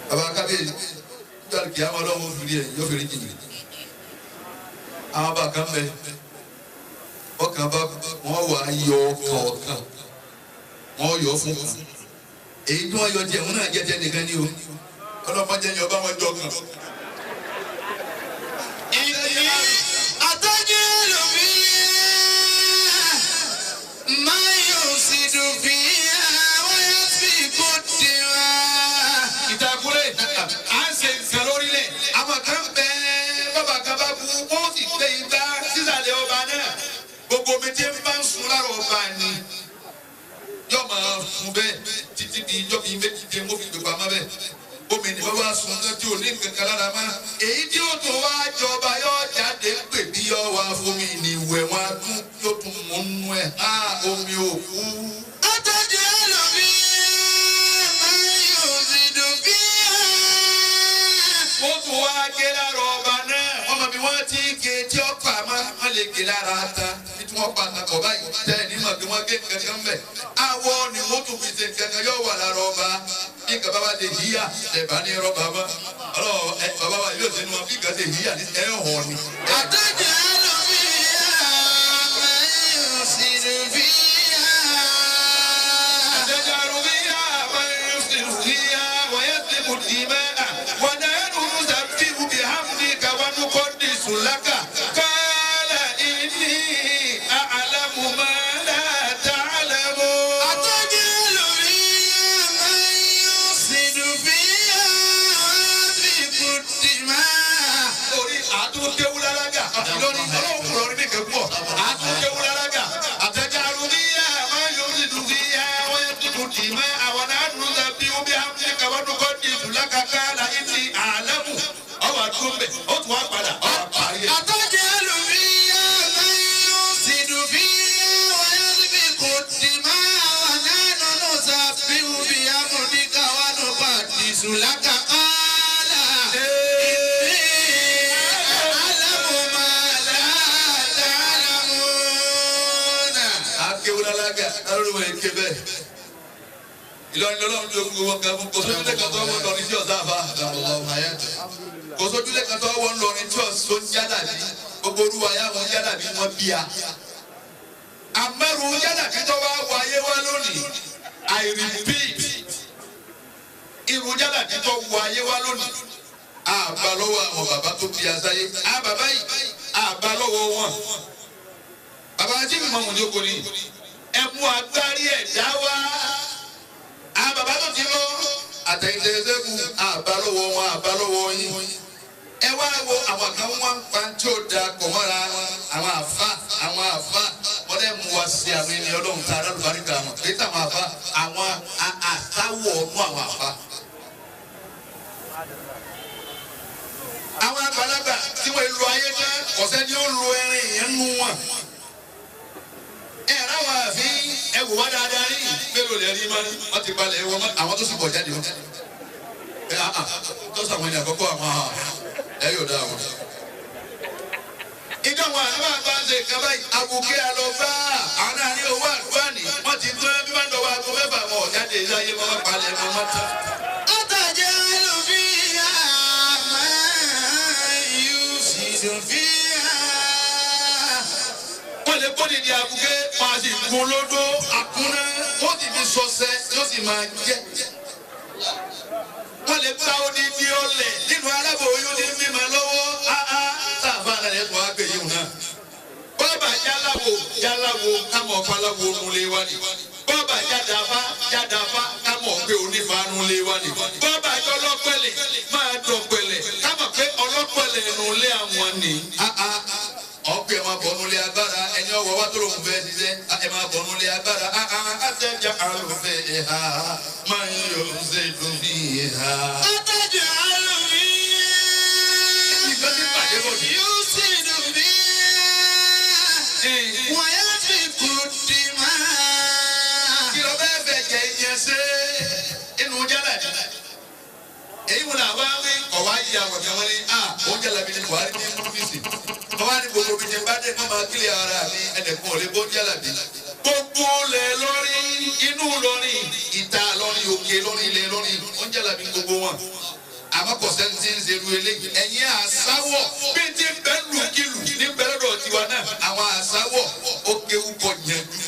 Baba kábíyèsí nígbà kí àwọn ọlọ́run fi rí ẹ̀ yóò fi rí jìnnì. Àwọn bá kan bẹ ọkàn bá wọn wà á yọ ọkàn ọkàn wọn yọ fún kan. Èyí tí wọ́n yọ jẹ òun náà jẹjẹ nìkan ni o. Ọlọ́mọdé yẹn ọba wọn jọ kàn. إني أتجعل فيها ما يفسد فيها ويسفك الدماء Ìtàkùrẹ́ à ń ṣe nǹkan lórílẹ̀. Àwọn kan bẹ bàbá kan bá kú wọ́n sì gbé igbá sísàlẹ̀ ọba náà. Gbogbo omi tí ń bá ń sun lára ọba ni yóò máa sun bẹ́ẹ̀ títí di ijọ́ bíi méjì tí wọ́n fi gbé pamọ́ bẹ́ẹ̀. Omi ni wọ́n bá sun náà tí ò ní nǹkan kan lára mọ́. Èyí tí ó tún wá jọba yóò jáde pè bí yóò wá fún mi ní ìwẹ̀ wọn á tún yóò tún mú nú ẹ̀ á omi òkú. أتجعل فيها ما يفسد فيها Wọ́n tún wá gé lára ọba náà. Wọ́n mọ̀ bí wọ́n ti gé tí ó pa mọ́. Wọ́n lè gé lára ata. Bí tí wọ́n pa àtàkọ̀ báyìí. Tẹ́ ẹ̀ ní mọ̀ bí wọ́n gé kankan bẹ̀. Awọ ni wọ́n tún fi ṣe kankan yóò wà lára ọba. Bí nǹkan bá wà lè yíyà, ẹ̀ bá ní rọ́bà mọ́. Ọlọ́wọ́ ẹ bàbá wa yóò ṣe nu wọn bí nǹkan ṣe yíyà ní ẹ̀ hàn ni. أتجعل فيها ما يفسد فيها أتجعل فيها من يفسد فيها ويسفك الدماء ونحن نسبح بحمدك ونقدس لك قال إني أعلم ما لا تعلمون. أتجعل فيها من يفسد فيها ويسفك الدماء Orí àtúnkéwú lálágà Ìlọrin ọlọ́run kúrò ní nìkan pọ̀ àtúnkéwú lálágà àtẹ̀járu níyà máa yóò sì dùn sí yá wọ́n yẹ tuntun tì mọ́ àwọn àánú sábì omi àmì kàwọ́dúnkọ́ di ìdúlákàkà láyé ti àlámù ọwọ́ àdúgbò mbẹ ó tún wá padà ọwọ́ àparí ẹ̀. أتجعل فيها من يفسد فيها ويسفك الدماء ونحن نسبح بحمدك ونقدس لك قال إني أعلم ما لا تعلمون. Akéwú lálágà lórí wọn èké bẹ́ẹ̀. Ìlọrin lọ́lọ́run ló gbogbo wọn kan fún kò sójúlé kan tó wọ́n lọrin tí ọ̀sán àfa. Kò sójúlé kan tó wọ́n lọrin tí ọ̀sán jálàbí. Gbogbo olúwa yá wọn jálàbí wọn bíya. Àmọ́rù jálàbí tó wá wọ ayé wá lónìí. I repeat. Irú jálàbí tó wọ ayé wá lónìí. Àbá lọ́wọ́ àwọn bàbá tó bí asáyé. Àwọn bàbá yìí àbá lọ́wọ́ wọn. Bàbá tí mi mọ̀ mọ̀ ní oko ni. Ẹ mú agbárí ẹ̀dá wá. Àwọn bàbá tó ti lọ àtẹ̀yìntẹ̀yẹsẹ́kù àbá lọ́wọ́ wọn àbá lọ́wọ́ yín. Ẹ wá wo àwọn kan wọ́n ń pa tí ó da pọ̀ mọ́ra wọn. Àwọn àfa àwọn àfa wọ́n lè mú wa sí àwọn ènìyàn ọlọ́run tá a lálùbáríkà wọn. Èyí táwọn àfa àwọn àtàwọ̀ ọ̀nù àwọn àfa. Àwọn àgbàlagbà tí wọ́n lu ayé tán kọ̀sẹ́ ni ó lu ẹrin yẹn nù wọn. Ẹ ráwọn àfi ẹ wò wá dáadáa rí mélòó lè rí mọ́ wọ́n ti balẹ̀ wọ́n mọ́ àwọn tó sì bọ̀ jáde wọn. Ẹ tó sàwọn ẹni àkọ́kọ́ àwọn ẹ yóò dá àwọn. Ìjọ wọn àná bá ń ṣe nǹkan báyìí àbùké àlọ́ bá àwọn náà ní owó àdúrà ní wọ́n ti tún bí wọ́n dọ̀wọ́ aago mẹ́fà wọn jáde ilé ayé wọn palẹ̀ wọn mọ́ tán. أتجعل فيها من يفسد فيها Wọ́n lè kó dìde àbùké wọn a sì gun lódó àkúnná wọ́n sì fi sọsẹ yóò sì máa jẹ́. Wọ́n lè gba odidi ọlẹ̀ nínú aláboyún ní mímọ lọ́wọ́ áá sáfà náà lè tún wá gbé yìí náà. Bọ́ọ̀bà jáláwo jáláwo kámọ̀ ọ̀pá aláwo nulẹ̀ wá ni. Bọ́ọ̀bà já jádàfá jádàfá ká mọ̀ pé onífanu lé wa ni. Bọ́bá jọ lọ́pẹ̀lẹ̀ máa dọ̀pẹ̀lẹ̀ ká mọ̀ pé ọlọ́pẹ̀lẹ̀ nù lé àwọn ni. Ọ̀pẹ̀ ẹ̀ máa bọ̀ nulẹ̀ agbára ẹni ọwọ́ wa tó lòun fẹ́ ṣiṣẹ́ ẹ̀ máa bọ̀ nulẹ̀ agbára àtẹ̀jà àlùfẹ́ ha máa ń yọ ṣe dùn bí ha. Àtẹ̀jà àlùfẹ́ Nǹkan tí bàjẹ́ bọ̀ ni. yóò sì dùn bí wọ́n yóò fi kú di máa. Kí ló bẹ́ẹ̀ fẹ́ jẹ ìyẹn ṣe inú jálà jù. Èyí wọn làwọn wí ọ̀wá yìí àwọn kan wọ́n ní à oúnjẹ làbí ní Buhari ní ọ́fíìsì. Wọ́n wá ní gbogbo bíi ti bá dé kó máa kílẹ̀ ara mi ẹnìkan ò lè bó oúnjẹ làbí. Gbogbo lẹ̀ lọ́rí inú lọ́rí ìta lọ́rí òkè lọ́rí ilẹ̀ lọ́rí oúnjẹ làbí gbogbo wọn. Àmọ́ kò sẹ́ni tí ń ṣerú eléyìí. Ẹ̀yin àsáwọ̀ bí ti ń bẹ́ lùkìlù ní bẹ́lẹ́dọ̀ tiwa náà. Àwọn àsáwọ̀ ó kéwú kọ yanjú.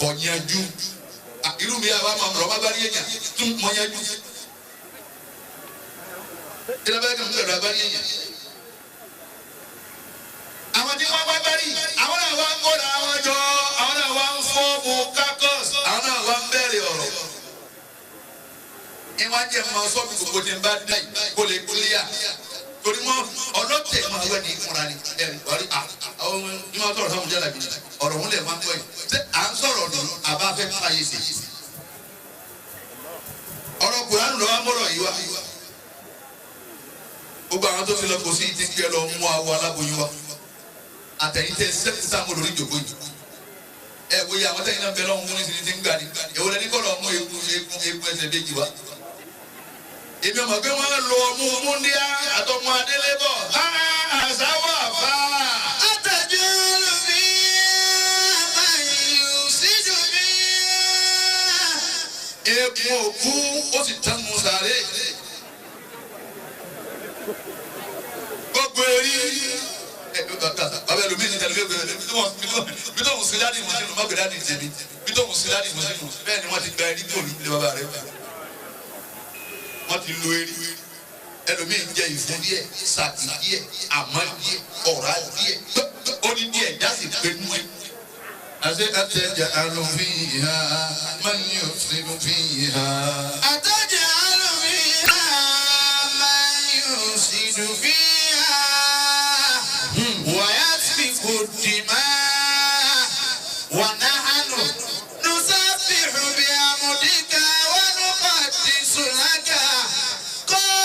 Kọ yanjú. Irú mi àwa máa mọ̀rọ̀ má bá rí èèyàn tún mọ yanjú. Ìlànà bẹ́ẹ̀ kàn ń bẹ̀rù abárí èèyàn. Àwọn tí wọ́n wá bá rí, àwọn náà wá ń kóra àwọn jọ, àwọn náà wá ń fọ́ọ̀mù kákọ́s, àwọn náà wá ń bẹ̀rẹ̀ ọ̀rọ̀. Ìwọ́n jẹ́ mọ sọ́ọ̀bù gbogbo tí ń bá dá yìí kó lè kílíà. Torí wọn ọlọ́tẹ̀ máa wẹ̀ ní ìfúnra ni ẹ̀rí wàrí àwọn ní wọn sọ̀rọ̀ sáwọn jálàbí ni ọ̀rọ̀ òun lè máa ń gbọ́ yìí. Ṣé à ń sọ̀rọ̀ ní àbá fẹ́ fàyè sí? Ọ̀rọ̀ Kùránì lọ́wọ́ mọ́rọ̀ yìí wá. Gbogbo àwọn tó ti lọ kò sí ìdí kí ẹ lọ mú awọ aláboyún wa. Àtẹ̀yìntẹ̀ sẹ́kù sáwọn olórí ìjòkó yìí. Ẹ wo iye àwọn tẹ̀yìn náà bẹ lọ́hùn fún nísìnyí tí ń gbà ní. Èwo lẹni kọ́ lọ mú egun egun egun ẹsẹ̀ méjì wa. Èmi ọmọ pé wọ́n lo ọmú múndíá àtọmọ adélébọ̀. Àṣàwọ̀ àfà. Àtẹ̀jà àlùfẹ́ máa yóò sì dùn bí. Egun òkú ó sì tán mu sàré. Gbogbo eri bàbá ẹlòmíì ní tẹlifíṣàn bí tóun sí dáàdì mọ̀ sínú má gbé dáàdì tèmi bí tóun sí dáàdì mọ̀ sínú bẹ́ẹ̀ ni wọ́n ti gba ẹni tó lù lé bàbá rẹ̀ wọ́n ti lo eri ẹlòmíì ń jẹ ìfun díẹ̀ sàkì díẹ̀ àmọ́ díẹ̀ ọ̀rá díẹ̀ ó ní díẹ̀ jásì pé nú ẹ. Àṣé àtẹ̀jà àlùfíà máa ń yọ̀ sínú fìhà. Àtẹ̀jà àlùfíà máa ń yọ̀ sínú fìhà. ويسفك الدماء ونحن نسبح بحمدك ونقدس لك قال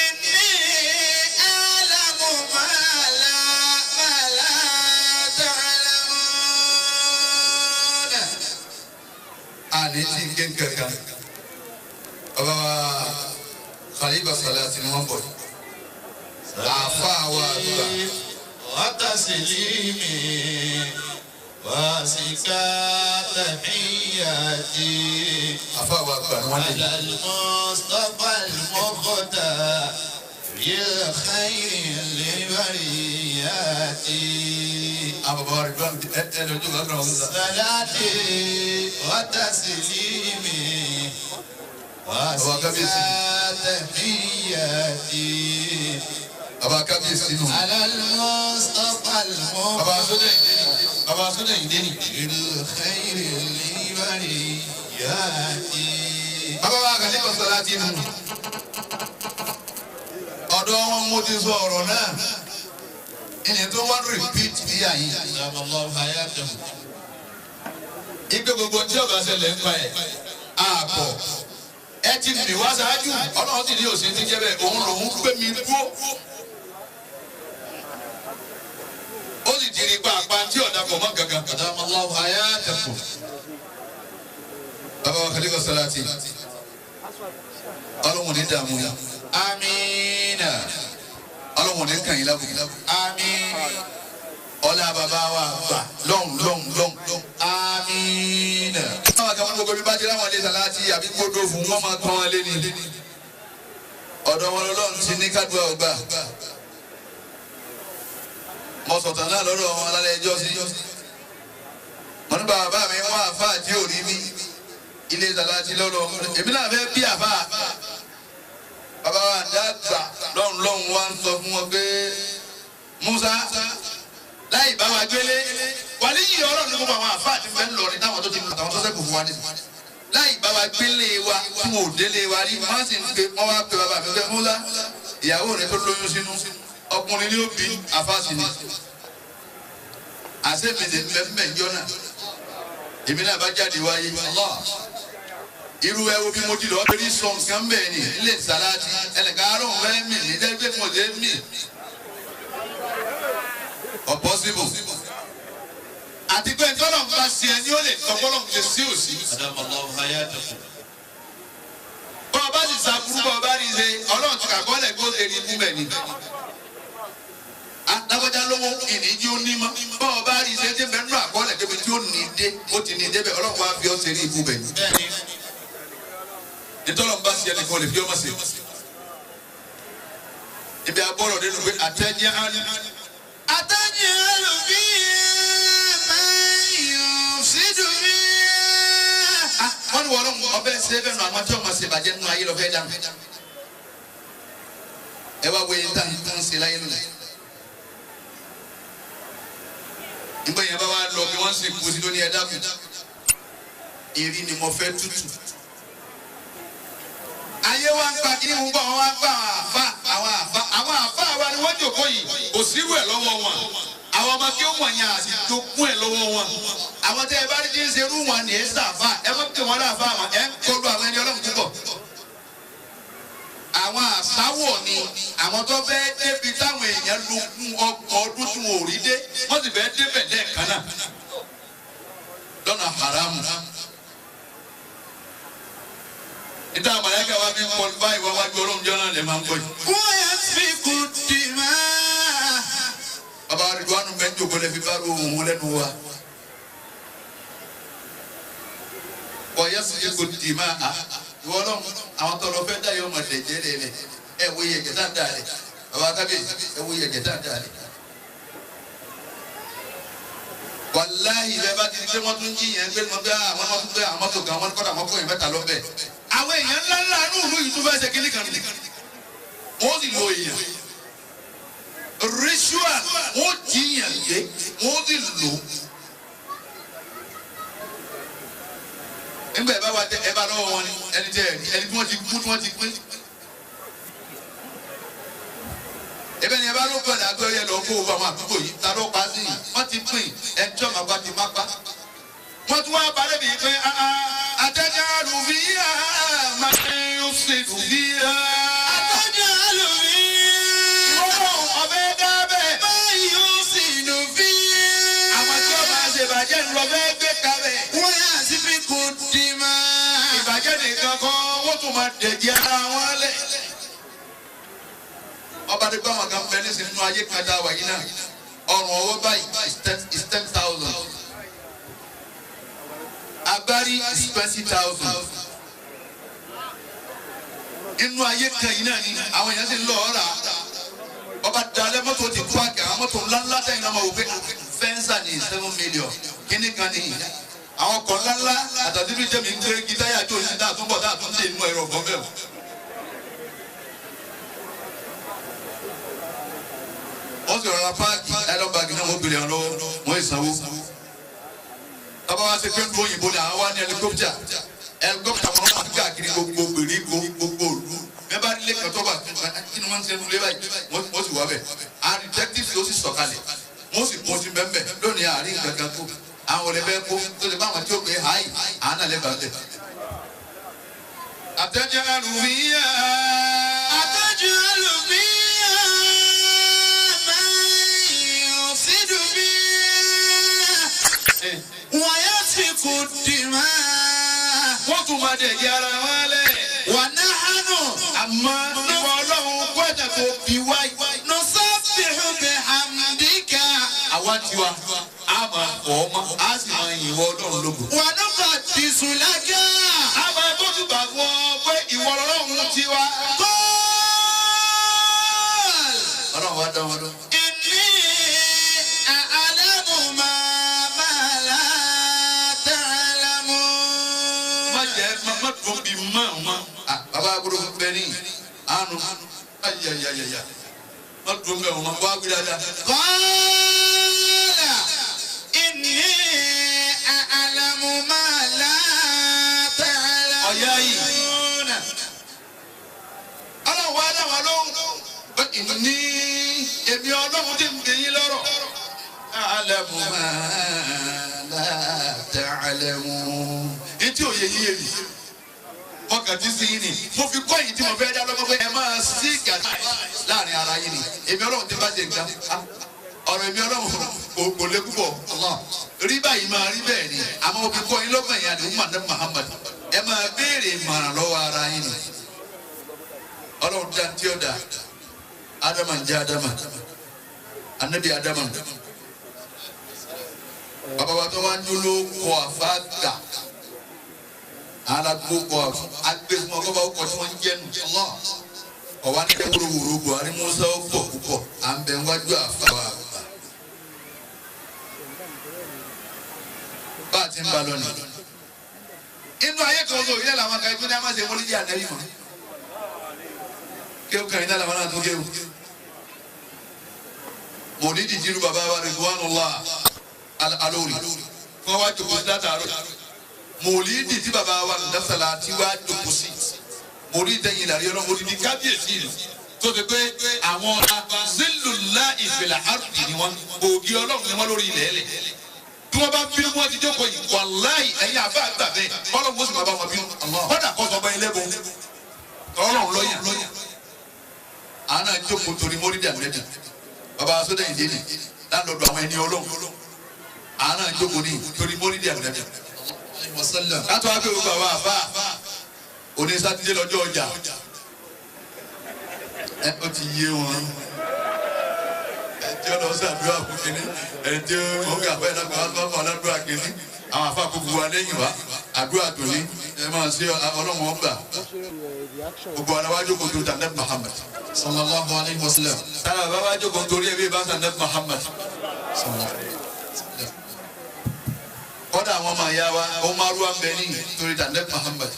إني أعلم ما لا تعلمون. Àní tí ń gé kankan bàbá wa Khalifa Salati ni wọ́n bọ̀ yìí. Àfa wa àgbà. وتسليمي وزكاة تحياتي Àfa wa àgbà ni wọ́n lè. على المصطفى المختار الخير لبرياتي Àwọn bàbá wa rẹ̀ gbọ́n ẹ ẹ lọ́jọ́ kan náà wọ́n sá. صلاتي وتسليمي وزكاة تحياتي Bàbá kábíyèsí nù. على المصطفى Bàbá المختار sódà ìdé ni. Bàbá sódà ìdé ni. الخير لبرياتي Bàbá wa Khalifa Salati nù. Ọ̀dọ̀ wọn mo ti sọ ọ̀rọ̀ náà. Ìyẹn tó wọ́n repeat bí àyè. دام الله حياته Ipe gbogbo tí ọba ṣẹlẹ̀ ń pa ẹ̀ ààbọ̀. Ẹ ti mì wá ṣáájú. Ọlọ́run sì ní òsì ti jẹ́ bẹ́ẹ̀. Òun lòún gbé mi dúró. Ó sì ti rí pàápàá tí ọ̀dà pọ̀ mọ́ gangan. دام الله حياتكم Bàbá wa Khalifa Salati. Ọlọ́run ní dààmú yín. آمين Ọlọ́run ní kàn yín lábùkù. آمين Ọlá bàbá wa gbà lọ́hùn lọ́hùn lọ́hùn. آمين Àwọn kan gbogbo bí bá ti ráwọn ilé Salati àbí gbódò fún wọn máa tán wọn lé ní. Ọ̀dọ̀ wọn lọ́lọ́run ti ní kádùá ọgbà. Mo sọ̀tàn náà lọ́dọ̀ wọn lálẹ́ ẹjọ́ sí. Mo ní bàbá mi wọ́n àfáà tí ò rí mi. Ilé Salati lọ́dọ̀ wọn. Èmi náà fẹ́ bí àfáà. Bàbá wa dàgbà lọ́hùn lọ́hùn wa ń sọ fún wọn pé Musa láì bá wa gbélé Wàlí yìí ọlọ́run ní gbogbo àwọn àfáà ti fẹ́ ń lọ ní táwọn tó ti mú àtàwọn tó sẹ́kù fún wa ní. Láì bá wa gbélé wa tí wọn ò délé wa rí, wọ́n sì ń pe wọ́n wá pe bàbá mi fẹ́ múlá. Ìyàwó rẹ̀ tó lóyún sínú, ọkùnrin ni ó bí àfáà sì ni. Àṣé mi lè mẹ́mẹ́ ìjọ náà. Èmi náà bá jáde wáyé. Irú ẹ wo bí mo ti lọ torí sọ nǹkan bẹ́ẹ̀ ni ilé ìsàláàtì ẹnìkan arún fẹ́ mì ní dẹ́gbẹ́ mo lè mì. Ọ̀pọ̀sibò. Àti pé tọ́lọ̀ ń bá ṣe ẹni ó lè tọ́ bọ́lọ̀ ń ṣe sí òsì. Bọ́ ọ bá sì sàbúrú bọ́ ọ bá rí ṣe ọlọ́run ti kàkọ́lẹ̀ kó ṣe rí ibú bẹ̀ ni. Lágbájá lówó ìní tí ó ní mọ́. Bọ́ ọ bá rí ṣe tí mẹ́nu àkọọ́lẹ̀ débi tí ó ní dé ó ti ní débẹ̀ ọlọ́run wá fi ọ́ ṣe rí ibú bẹ̀ ni. Ntọ́lọ̀ ń bá ṣe ẹnìkan lè fi ọmọ ṣe. Ibi agbọ́rọ̀ nínú pé àtẹ́jẹ́ á ní. أتجعل فيها من يفسد فيها Wọ́n ní wọ́n lọ́mú ọbẹ̀ ṣe bẹ́ẹ̀ nù àwọn tí wọ́n máa ṣe bàjẹ́ nínú ayé lọ́fẹ́ dànù. Ẹ wá wo yẹn tá ń ṣe láyé lónìí. Nígbà yẹn bá wá lọ bí wọ́n sì kú sí lónìí ẹ dákun. Èrí ni mo fẹ́ tútù. Ayé wa ń gba kíní gbogbo àwọn wa ń gba àwọn àfa àwọn àfa àwọn àfa wa ni wọ́n jòkó yìí kò sírú ẹ̀ lọ́wọ́ wọn. Àwọn ọmọ kí ó wọ̀nyí àti jogún ẹ̀ lọ́wọ́ wọn. Àwọn tẹ́ ẹ bá rí tí ń ṣe irú wọn ní ẹ sàfà ẹ má pè wọ́n láàfà wọn ẹ ń kọlu àwọn ẹni ọlọ́run púpọ̀. Àwọn àsáwọ̀ ni àwọn tó fẹ́ débi táwọn èèyàn lógún ọgbọ̀n ọdún tí wọn ò rí dé wọ́n sì fẹ́ débẹ̀ lẹ́ẹ̀kan náà lọ́nà haramu. Níta àmàlẹ́kà wa fi ń kọlu báyìí wá wájú ọlọ́run jọ́ náà lè máa ń kọ́ yìí. ويسفك الدماء Bàbá Ridwanu bẹ́ẹ̀ ń jòkó lẹ́ fi bá ro òun lẹ́nu wa. Wọ́n sì kò dì máa a. Ìwọ ọlọ́run àwọn tọrọ fẹ́ dá yọ ọmọ ẹ̀jẹ̀ lẹ̀ lẹ̀. Ẹ wo iye ẹ̀jẹ̀ tá a dà lẹ̀. Bàbá kábíyèsí ẹ wo iye ẹ̀jẹ̀ tá a dà lẹ̀. Wàláhì bẹ́ẹ̀ bá ti di pé wọ́n tún jí yẹn gbé wọn gbé àwọn wọn tún gbé àwọn mọ́tò kan wọ́n kọ́dà wọ́n kó yẹn mẹ́ta lọ bẹ́ẹ̀. Àwọn èèyàn ńlá ńlá inú ìlú yìí tún fẹ́ ṣe kíní kan nìkan. Wọ́n sì lo èèyàn. Ritual wọ́n jí yẹn gbé wọ́n sì lò. Nígbà ẹ bá wa tẹ ẹ bá lọ́wọ́ wọn ni ẹni tẹ ẹni tí wọ́n ti kú tí wọ́n ti pín. Ebe ni ẹ bá ló gbọ́dọ̀ àgbẹ̀ yẹ lọ kó o àwọn àdúgbò yìí ta ló pa sí yìí wọ́n ti pín ẹni tí ọmọ bá ti má pa. Wọ́n tún wá balẹ̀ bíi pé àtẹ̀jáde fi yá máa ń ṣe fi yá. أتجعل فيها Ọbẹ̀ dábẹ́. من يفسد فيها Àwọn tí ó máa ṣe ìbàjẹ́ ńlọ fẹ́ gbé kalẹ̀. ويسفك الدماء Ìbàjẹ́ nìkan kan wọ́n tún máa dẹ̀jẹ̀ ara wọn lẹ̀. Ọba tó gbọ́ àwọn kan bẹ nísìnyí nínú ayé kan tá a wà yìí náà. Ọrùn ọwọ́ báyìí is 10,000. Agbárí is 20,000. Inú ayé kan yìí náà ni àwọn èèyàn sì ń lọ ọ̀rà. Ọba dalẹ̀ mọ́tò ti páàkì àwọn mọ́tò ńláńlá tẹ̀yìn náà máa wò pé fẹ́ńsà ní 7 million kíní kan ní. Àwọn ọkọ̀ ńláńlá àtàdé bí jẹ́mi ń gbé gítáyà tó ń ṣe dáa tó ń bọ̀ dáa tó ń dé inú ẹ̀rọ ọ̀gbọ́n bẹ́ẹ̀. Wọ́n sì rọra páàkì ẹlọ́n báàgì náà wọ́n gbèrè àwọn lọ́wọ́ wọ́n yìí sanwó. Bàbá wa ṣe pé ń lu òyìnbó ni àwọn wá ní ẹlikọ́pítà ẹlikọ́pítà wọn máa ń káàkiri gbogbo gbèríko gbogbo òlu. Bẹ́ẹ̀ bá nílé kan tó bá kí ni wọ́n ń ṣe nulẹ̀ báyìí wọ́n sì wá bẹ̀. Àwọn detectives yóò sì sọ̀kalẹ̀ wọ́n sì kó sí bẹ́ẹ̀ lónìí àárín kankan kó. Àwọn olè bẹ́ẹ̀ kó tó lè bá àwọn tí ó pé háì àwọn náà lè bá bẹ̀. Àtẹ̀jẹ́ àlùfíà. أتجعل فيها من يفسد فيها ويسفك الدماء Wọ́n tún máa dẹ̀jẹ̀ ara wọn lẹ̀. ونحن Àmọ́ ìwọ ọlọ́run gbọ́dọ̀ tó bí wáyé. نسبح بحمدك Àwa tiwa, a máa fọ̀ ọ́ mọ́, a sì máa yìn ìwọ ọlọ́run lógo. ونقدس لك A máa gbójú bà fún ọ pé ìwọ ọlọ́run tiwa. قال Ọlọ́run wa dá wọn lọ. إني أعلم ما لا تعلمون Má jẹ́ má dùn bí mọ́ mọ́. Bàbá agbóró fún bẹ́ẹ̀ ní àánú. Ayayayaya. Má dùn bẹ́ẹ̀ wọ́n wá wí dáadáa. قال إني A'lamu ma la ta'lamun. Ọ̀yá yìí. Ọlọ́run wá dá wa lóhùn. Ní èmi ọlọ́run tí ń gbé yín lọ́rọ̀. A'lamu ma la ta'lamun. Etí òye yín yé mi. Ọkàn tí sí yín ni. Mo fi kọ́ yìí tí mo fẹ́ dá lọ́gbọ́n pé ẹ máa sí gàdá láàrin ara yín ni. Èmi ọlọ́run ti bá ṣe nǹkan. Ọ̀rọ̀ èmi ọlọ́run kò lé púpọ̀. Rí báyìí máa rí bẹ́ẹ̀ ni. Àmọ́ mo fi kọ́ yín lọ́gbọ̀n yẹn àdéhùn Màdé Muhammad. Ẹ máa béèrè ìmọ̀ràn lọ́wọ́ ara yín ni. Ọlọ́run dá tí ó dá. Adama ń jẹ́ Adama. Anabi Adama. Bàbá wa tó wá ń dúró kọ àfa gbà. Alagbo kọ agbé fún ọkọ bá kọ tí wọ́n ń jẹ́ nù. Ọ̀wá ní wúrowúro Buhari Musa ó pọ̀ púpọ̀. À ń bẹ wájú àfa wa àgbà. Bá a ti ń ba lọ nìyí. Inú ayé kan sọ ìyá làwọn kan ìpínlẹ̀ Amáṣe wọlé jẹ́ àdáyé mọ́. Kéwù kan iná làwọn náà tó kéwù. Mòlídìí jírú bàbá wa Ridwanullah Alórí. Wọ́n wá jòkó sí látàárọ̀. Mòlídìí tí bàbá wa Ndásàlá tí wá jòkó sí. Mòlídìí tẹ̀yìn ìlàrí ọlọ́run mòlídìí kábíyèsí rẹ̀. Tó ti pé àwọn zillullah fil ardi ni wọ́n. Ògì ọlọ́run ni wọ́n lórí ilẹ̀ ẹlẹ̀. Tí wọ́n bá bínú wọn ti jókòó yìí wàláì ẹ̀yin àfa àgbà bẹ́ẹ̀ ọlọ́run ó sì máa bá wọn bínú. Kọ́dà kọ́ sọ bá ilé bọ̀ ọlọ́run lọ́yàn. Àná jókòó torí mórìdì àmì baba sọdọ yìí délé lálọ́dọ̀ àwọn ẹni ọlọ́run àná jókòó ní torí mórìdì àmì. Kátó wá pé gbogbo àwọn àfa òní sátidé lọ́jọ́ ọjà ẹ ó ti yé wọn ẹjọ́ lọ sí àdúrà fún kínní ẹjọ́ ọ̀gá àfẹ́ ìdàgbà wà fún aládùúrà kínní àwọn àfa gbogbo wa lẹ́yìn wa àdúrà tòní ẹ máa ṣe ọlọ́run ọgbà gbogbo ara wa jókòó tó tàn nẹ́bí Muhammad Sallallahu alayhi wa sallam. tára bàbá wa jókòó torí ẹbí bá tàn nẹ́bí Muhammad Sallallahu alayhi wa sallam. Kọ́dà àwọn ọmọ ìyá wa ó márùwá ń bẹ ní torí tàn nẹ́bí Muhammad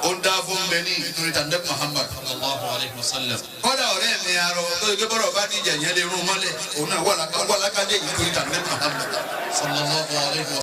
ó ń dá fún bẹ ní torí tàn nẹ́bí Muhammad Sallallahu alayhi wa sallam. Kọ́dà ọ̀rẹ́ mi arọ tó ṣe pé bọ́rọ̀ bá díjà yẹn lè rún mọ́lẹ̀ òun náà wà lákàjẹ́ yìí torí tàn nẹ́bí Muhammad. Sallallahu alayhi wa